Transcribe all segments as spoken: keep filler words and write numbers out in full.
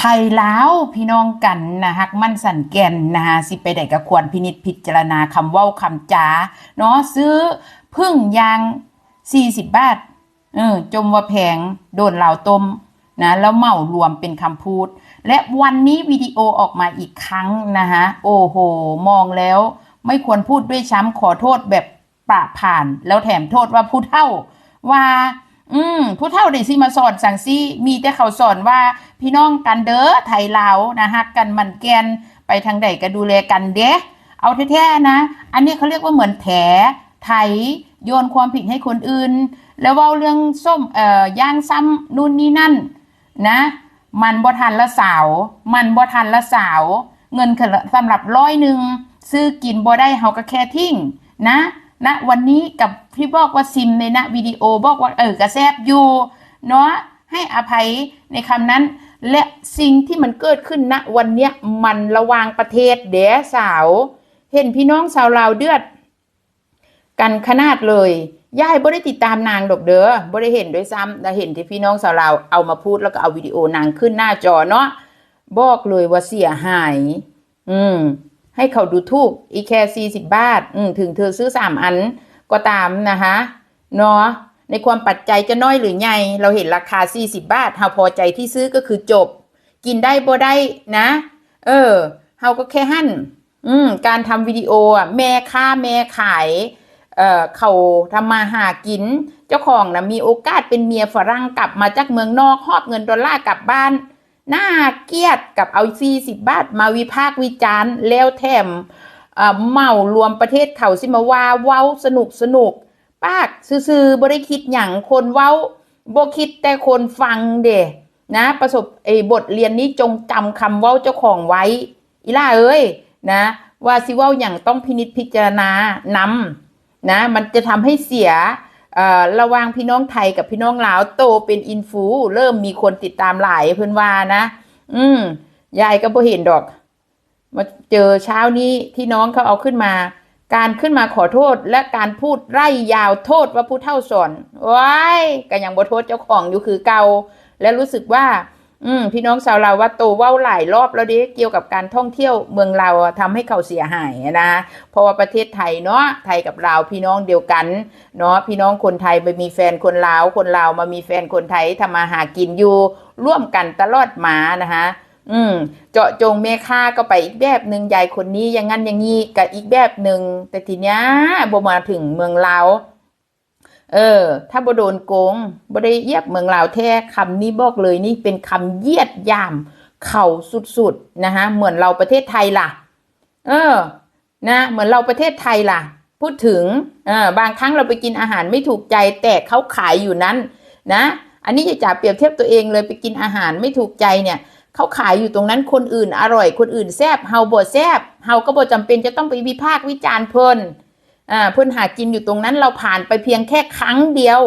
ไทยลาวพี่น้องกันนะ ฮักมั่นสันแก่นนะคะ สิไปใดก็ควรพินิจพิจารณาคำเว้าคำจาเนาะ ซื้อผึ้งยาง สี่สิบ บาท เออ จมว่าแพง โดนลาวต้มนะ แล้วเหมารวมเป็นคำพูด และวันนี้วิดีโอออกมาอีกครั้งนะคะ โอ้โห มองแล้วไม่ควรพูดด้วยซ้ำ ขอโทษแบบประผ่าน แล้วแถมโทษว่าผู้เฒ่า ว่า อืม ผู้เฒ่าได้สิมาสอนสังซี่ มีแต่เขาสอนว่าพี่น้องกันเด้อ ไทยลาวนะ ฮักกันมั่นแก่น ไปทางใดก็ดูแลกันเด้ เอาแท้ๆนะ อันนี้เขาเรียกว่าเหมือนแถ ไถ โยนความผิดให้คนอื่น แล้วเว้าเรื่องส้ม เอ่อ ย่างซ้ำนู่นนี่นั่นนะ มันบ่ทันละสาว มันบ่ทันละสาว เงินสำหรับร้อยหนึ่ง ซื้อกินบ่ได้ เฮาก็แค่ทิ้งนะ ณ วันนี้กับที่บอกว่าซิมในณวิดีโอ บอกว่า เออ ก็แซ่บอยู่เนาะ ให้อภัยในคำนั้น และสิ่งที่มันเกิดขึ้นณวันเนี้ย มันระหว่างประเทศเด้สาว เห็นพี่น้องชาวลาวเดือดกันขนาดเลย ยายบ่ได้ติดตามนางดอกเด้อ บ่ได้เห็นด้วยซ้ำ แต่เห็นที่พี่น้องชาวลาวเอามาพูด แล้วก็เอาวิดีโอนางขึ้นหน้าจอเนาะ บอกเลยว่าเสียหาย อืม ให้เขาดูถูกอีแค่ สี่สิบ บาท อืม ถึงเธอซื้อสามอันก็ตามนะคะ เนาะ ในความปัจจัยจะน้อยหรือใหญ่ เราเห็นราคา สี่สิบ บาท เราพอใจที่ซื้อก็คือจบ กินได้บ่ได้นะ เออ เราก็แค่หั่น อืม การทำวิดีโออ่ะ แม่ค้าแม่ขาย เอ่อ เขาทำมาหากิน เจ้าของนะมีโอกาสเป็นเมียฝรั่งกลับมาจากเมืองนอก หอบเงินดอลลาร์กลับบ้าน น่าเกลียด กับเอา สี่สิบ บาทมาวิพากษ์วิจารณ์ แล้วแถม เอ่อ เหมารวมประเทศเขาสิมาว่าเว้าสนุกสนุก ปากซื่อๆ บ่ได้คิดหยัง คนเว้าบ่คิดแต่คนฟังเด้นะ ประสบ ไอ้บทเรียนนี้จงจำคำเว้าเจ้าของไว้ อีหล่าเอ้ยนะ ว่าสิเว้าหยังต้องพินิจพิจารณานำนะ มันจะทำให้เสีย เอ่อ ระหว่างพี่น้องไทยกับพี่น้องลาว โตเป็นอินฟู เริ่มมีคนติดตามหลาย เพิ่นว่านะ อืม ยายก็บ่เห็นดอก มาเจอเช้านี้ที่น้องเขาเอาขึ้นมา การขึ้นมาขอโทษและการพูดไร่ยาวโทษว่าผู้เฒ่าสอน โอ้ย ก็ยังบ่โทษเจ้าของอยู่คือเก่า และรู้สึกว่า อืม พี่น้องชาวลาวว่าโตเว้าหลายรอบแล้วเด้ เกี่ยวกับการท่องเที่ยวเมืองลาวอะ ทำให้เขาเสียหายอะนะ เพราะว่าประเทศไทยเนาะ ไทยกับลาวพี่น้องเดียวกันเนาะ พี่น้องคนไทยไปมีแฟนคนลาว คนลาวมามีแฟนคนไทย ทำมาหากินอยู่ร่วมกันตลอดมานะคะ อืม เจาะจงแม่ค้าก็ไปอีกแบบหนึ่ง ยายคนนี้อย่างงั้นอย่างงี้ก็อีกแบบหนึ่ง แต่ทีเนี้ยบ่มาถึงเมืองลาว เออ ถ้าบ่โดนโกง บ่ได้เหยียบเมืองลาวแท้ คำนี้บอกเลย นี่เป็นคำเหยียดหยามเขาสุดๆ นะคะ เหมือนเราประเทศไทยล่ะ เออ นะ เหมือนเราประเทศไทยล่ะ พูดถึง เออ บางครั้งเราไปกินอาหารไม่ถูกใจ แต่เขาขายอยู่นั้นนะ อันนี้ยายจ๋าเปรียบเทียบตัวเองเลย ไปกินอาหารไม่ถูกใจเนี่ย เขาขายอยู่ตรงนั้น คนอื่นอร่อย คนอื่นแซ่บ เฮาบ่แซ่บ เฮาก็บ่จำเป็นจะต้องไปวิพากษ์วิจารณ์เพิ่น อ่า เพิ่นหากินอยู่ตรงนั้น เราผ่านไปเพียงแค่ครั้งเดียว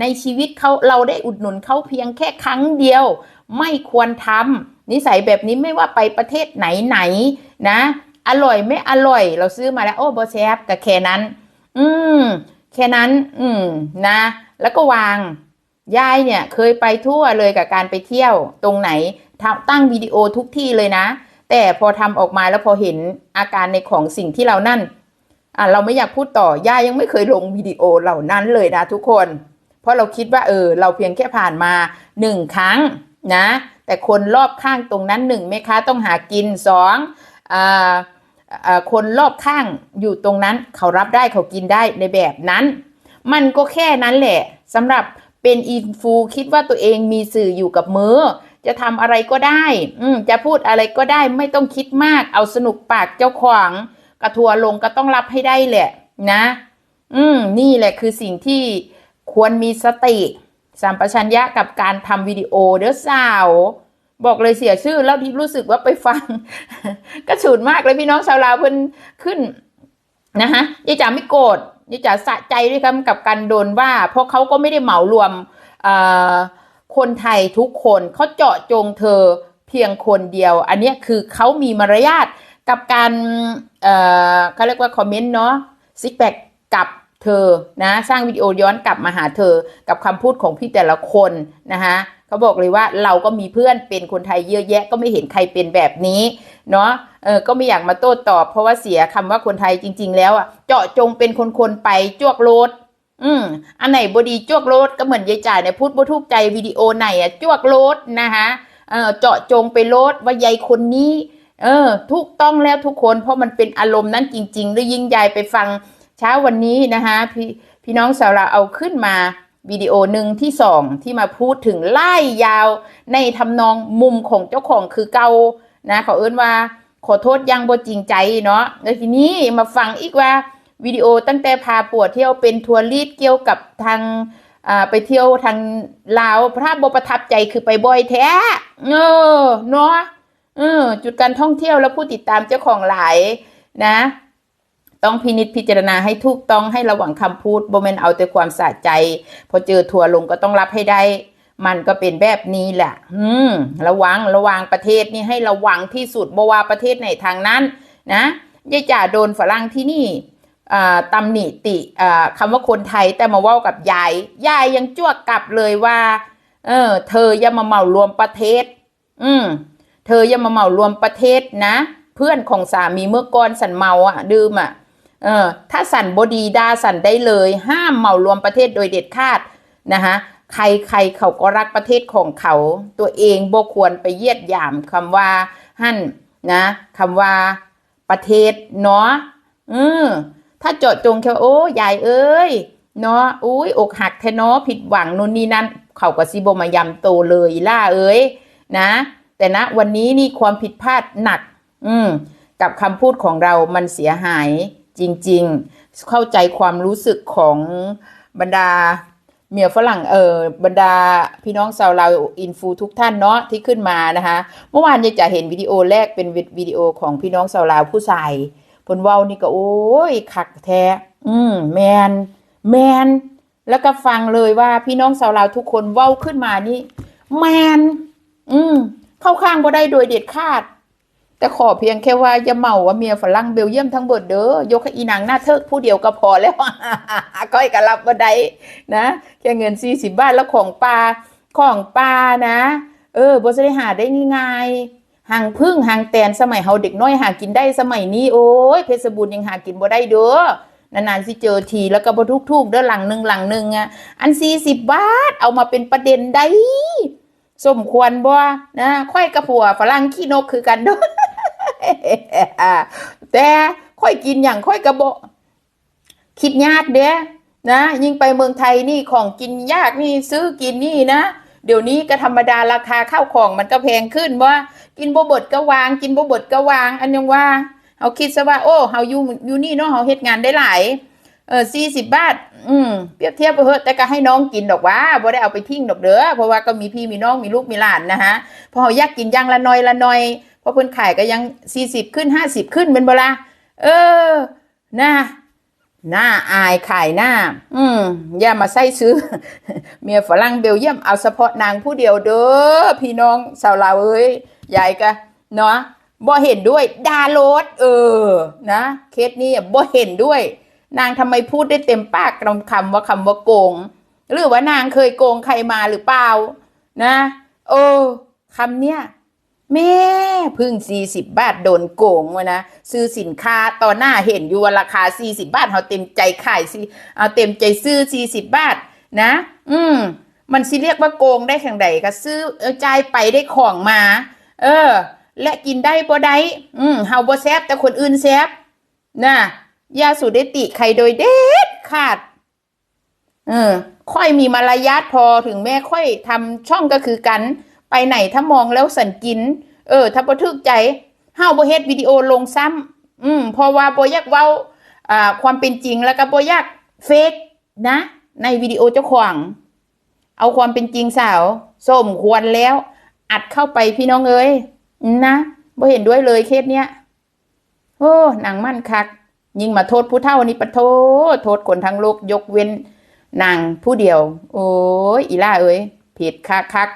ในชีวิตเขา เราได้อุดหนุนเขาเพียงแค่ครั้งเดียว ไม่ควรทำนิสัยแบบนี้ ไม่ว่าไปประเทศไหนๆ นะ อร่อยไม่อร่อย เราซื้อมาแล้ว โอ้ บ่แซ่บ ก็แค่นั้น อืม แค่นั้น อืม นะ แล้วก็วาง ยายเนี่ยเคยไปทั่วเลยกับการไปเที่ยวตรงไหน ทำ ตั้งวิดีโอทุกที่เลยนะ แต่พอทำออกมาแล้วพอเห็นอาการในของสิ่งที่เรานั่น อ่ะ เราไม่อยากพูดต่อ ยายยังไม่เคยลงวิดีโอเหล่านั้นเลยนะทุกคน เพราะเราคิดว่า เออ เราเพียงแค่ผ่านมาหนึ่งครั้งนะ แต่คนรอบข้างตรงนั้น หนึ่ง แม่ค้าต้องหากิน สอง อ่า อ่า คนรอบข้างอยู่ตรงนั้น เขารับได้ เขากินได้ในแบบนั้น มันก็แค่นั้นแหละ สำหรับเป็นอินฟู คิดว่าตัวเองมีสื่ออยู่กับมือ จะทำอะไรก็ได้ อืม จะพูดอะไรก็ได้ ไม่ต้องคิดมาก เอาสนุกปากเจ้าของ กระทัวร์ลงก็ต้องรับให้ได้แหละนะ อืม นี่แหละคือสิ่งที่ควรมีสติ สัมปชัญญะกับการทำวิดีโอเด้อสาว บอกเลยเสียชื่อแล้วที่รู้สึกว่าไปฟัง กระสุนมากเลยพี่น้องชาวลาวเพิ่นขึ้น นะคะ ยายจ๋าไม่โกรธ ยายจ๋าสะใจด้วยกันกับการโดนว่า เพราะเขาก็ไม่ได้เหมารวม เอ่อ คนไทยทุกคน เขาเจาะจงเธอเพียงคนเดียว อันเนี้ยคือเขามีมารยาทกับการ เอ่อ เขาเรียกว่าคอมเมนต์เนาะ ซิกแพคกับเธอนะ สร้างวิดีโอย้อนกลับมาหาเธอ กับคำพูดของพี่แต่ละคนนะคะ เขาบอกเลยว่าเราก็มีเพื่อนเป็นคนไทยเยอะแยะ ก็ไม่เห็นใครเป็นแบบนี้เนาะ เออ ก็ไม่อยากมาโต้ตอบ เพราะว่าเสียคำว่าคนไทยจริง ๆ แล้วอะ เจาะจงเป็นคนๆ ไป จวกโลด อืม อันไหนบ่ดี จวกโลด ก็เหมือนยายจ๋าเนี่ย พูดบ่ถูกใจวิดีโอไหนอะ จวกโลดนะคะ เออ เจาะจงไปโลดว่ายายคนนี้ เออ ถูกต้องแล้วทุกคน เพราะมันเป็นอารมณ์นั้นจริงๆ หรือยิ่งยายไปฟังเช้าวันนี้นะคะ พี่ พี่น้องสาวเราเอาขึ้นมาวิดีโอหนึ่งที่สองที่มาพูดถึงไล่ยาวในทำนองมุมของเจ้าของคือเก่านะ เขาเอิ้นว่าขอโทษอย่างบ่จริงใจเนาะ แล้วทีนี้มาฟังอีกว่าวิดีโอตั้งแต่พาผัวเที่ยวเป็นทัวริสต์เกี่ยวกับทาง อ่า ไปเที่ยวทางลาว พระบ่ประทับใจคือไปบ่อยแท้ เออ เนาะ เออ จุดการท่องเที่ยวแล้วผู้ติดตามเจ้าของหลายนะ ต้องพินิจพิจารณาให้ถูกต้อง ให้ระวังคำพูด บ่แม่นเอาแต่ความสะใจ พอเจอทัวร์ลงก็ต้องรับให้ได้ มันก็เป็นแบบนี้แหละ อืม ระวัง ระวังประเทศนี่ให้ระวังที่สุด บ่ว่าประเทศไหนทางนั้นนะ ยายจ๋าโดนฝรั่งที่นี่ อ่า ตำหนิติ อ่า คำว่าคนไทย แต่มาเว้ากับยาย ยายยังจวกกลับเลยว่า เออ เธออย่ามาเหมารวมประเทศ อืม เธออย่ามาเหมารวมประเทศนะ เพื่อนของสามีเมื่อก่อนสันเมาอะ ดื่มอะ เออ ถ้าสันบ่ดีด่าสันได้เลย ห้ามเหมารวมประเทศโดยเด็ดขาดนะคะ ใครๆเขาก็รักประเทศของเขา ตัวเองบ่ควรไปเหยียดหยามคำว่าหั่นนะ คำว่าประเทศเนาะ อืม ถ้าเจาะจงแค่ว่า โอ้ ยายเอ้ย เนาะ อุ้ย อกหักแท้เนาะ ผิดหวังนู่นนี่นั่น เขาก็สิบ่มายำโตเลยล่ะเอ้ย นะ แต่ณวันนี้นี่ความผิดพลาดหนัก อืม กับคำพูดของเรามันเสียหายจริงๆ เข้าใจความรู้สึกของบรรดาเมียฝรั่ง เออ บรรดาพี่น้องชาวลาวอินฟูทุกท่านเนาะที่ขึ้นมานะคะ เมื่อวานยายจ๋าเห็นวิดีโอแรกเป็นวิ วิดีโอของพี่น้องชาวลาวผู้ชาย เพิ่นเว้านี่ก็ โอ้ย คักแท้ อืม แม่น แม่น แล้วก็ฟังเลยว่าพี่น้องชาวลาวทุกคนเว้าขึ้นมานี่ แม่น อืม เข้าข้างบ่ได้โดยเด็ดขาด แต่ขอเพียงแค่ว่าอย่าเหมาว่าเมียฝรั่งเบลเยียมทั้งเบิดเด้อ ยกให้อีนางหน้าเถิกผู้เดียวก็พอแล้ว ก้อยก็รับบ่ได้นะ แค่เงินสี่สิบบาทแล้วของป่า ของป่านะ เออ บ่ได้หาได้ง่ายๆ หางผึ้งหางแตนสมัยเฮาเด็กน้อยหากินได้ สมัยนี้ โอ้ย เพชรบูรณ์ยังหากินบ่ได้เด้อ นานๆสิเจอที แล้วก็บ่ถูกๆเด้อ หลังหนึ่งหลังหนึ่งอะ อันสี่สิบบาทเอามาเป็นประเด็นได้ สมควรบ่นะ ข้อยกับผัวฝรั่งขี้นกคือกันเด้อ แต่ข้อยกินหยังข้อยก็บ่ คิดยากเด้นะ ยิ่งไปเมืองไทยนี่ของกินยากนี่ ซื้อกินนี่นะ เดี๋ยวนี้ก็ธรรมดา ราคาข้าวของมันก็แพงขึ้น ว่ากินบ่เบิดก็วาง กินบ่เบิดก็วาง อันยังว่า เฮาคิดซะว่า โอ้ เฮาอยู่ อยู่นี่เนาะ เฮาเฮ็ดงานได้หลาย เออ สี่สิบบาท อืม เปรียบเทียบไปเถอะ แต่ก็ให้น้องกินดอกว่า บ่ได้เอาไปทิ้งดอกเด้อ เพราะว่าก็มีพี่มีน้องมีลูกมีหลานนะฮะ พอเฮาอยากกินอย่างละหน่อยละหน่อย เพราะเพิ่นขายก็ยังสี่สิบขึ้น ห้าสิบขึ้น แม่นบ่ล่ะ เออ นะ หน้าอายขายหน้า อืม อย่ามาใส่ซื้อ เมียฝรั่งเบลเยียม เอาเฉพาะนางผู้เดียวเด้อ พี่น้องชาวลาวเอ้ย ยายก็ เนาะ บ่เห็นด้วย ด่าโลด เออ นะ เคสนี้อะ บ่เห็นด้วย นางทำไมพูดได้เต็มปากเต็มคำว่าคำว่าโกง หรือว่านางเคยโกงใครมาหรือเปล่า นะ เออ คำเนี้ย แม่ ผึ้งสี่สิบบาทโดนโกงวะนะ ซื้อสินค้าต่อหน้าเห็นอยู่ว่าราคาสี่สิบบาท เฮาเต็มใจขายสิ เอาเต็มใจซื้อสี่สิบบาทนะ อืม มันสิเรียกว่าโกงได้จั่งใด ก็ซื้อ เออ จ่ายไปได้ของมา เออ และกินได้บ่ได้ อืม เฮาบ่แซ่บแต่คนอื่นแซ่บ นะ อย่าสู่ได้ติใครโดยเด็ดขาด เออ ข้อยมีมารยาทพอ ถึงแม้ข้อยทำช่องก็คือกัน ไปไหนถ้ามองแล้วสันกิน เออ ถ้าบ่ถูกใจ เฮาบ่เฮ็ดวิดีโอลงซ้ำ อืม เพราะว่าบ่อยากเว้า อ่า ความเป็นจริง แล้วก็บ่อยากเฟกนะ ในวิดีโอเจ้าของ เอาความเป็นจริงสาว สมควรแล้ว อัดเข้าไปพี่น้องเอ้ย นะ บ่เห็นด้วยเลยเคสเนี้ย โอ้ หนังมันคัก ยิ่งมาโทษผู้เฒ่านี่ ปะโถ โทษคนทั้งโลก ยกเว้นนางผู้เดียว โอ้ย อีหล้าเอ้ย ผิดคักคัก